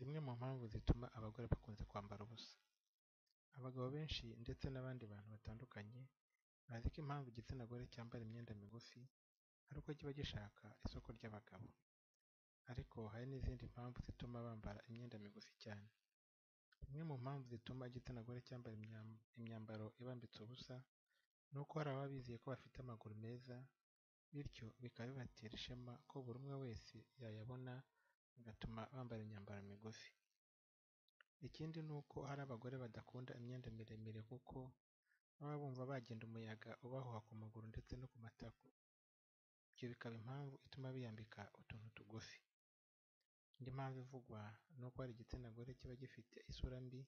Zimwe mu mpamvu zituma abagore bakunze kwambara ubusa. Abagabo benshi ndetse n'abandi bantu batandukanye bazi ko impamvu igitsina gore cyambara imyenda migufi ari uko kiba gishaka isoko ry'abagabo. Ariko hari n'izindi mpamvu zituma bambara imyenda migufi cyane. Imwe mu mpamvu zituma igitsina gore cyambara imyambaro ibambitse ubusa, ni uko hari ababa bizeye ko bafite amaguru meza, bityo bikaba bibatera ishema ko buri umwe wese yayabona, bigatuma bambara imyambaro migufi. Ikindi ni uko hari abagore badakunda imyenda miremire kuko baba bumva bagenda umuyaga ubahuha ku maguru ndetse no ku matako. Ibyo bikaba impamvu ituma biyambika utuntu tugufi. Indi mpamvu ivugwa ni uko hari igitsina gore kiba gifite isura mbi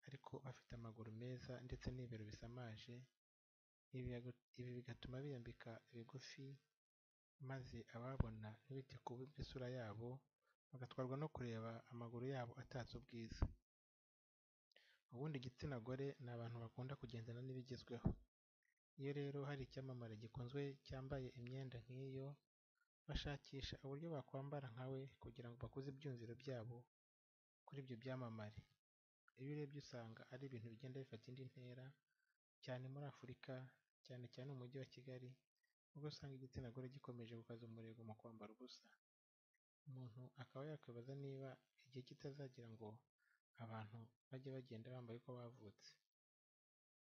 ariko bafite amaguru meza ndetse n'ibibero bisamaje, ibi bigatuma biyambika bigufi maze ababona ntibite ku bubi bw'isura yabo, bagatwarwa no kureba amaguru yabo atatse ubwiza. Ubundi igitsina gore ni abantu bakunda kugendana n'ibigezweho. Iyo rero hari icyamamare gikunzwe cyambaye imyenda nk'iyo, bashakisha uburyo bakwambara nka we kugira ngo bakuze ibyiyumviro byabo kuri ibyo byamamare. Iyo urebye usanga ari ibintu bigenda bifata indi ntera cyane muri Afurika, cyane cyane mu mujyi wa Kigali, ubwo usanga igitsina gore gikomeje gukaza umurego mu kwambara ubusa. Umuntu akaba yakwibaza niba igihe kitazagera ngo abantu bajye bagenda bambaye uko bavutse.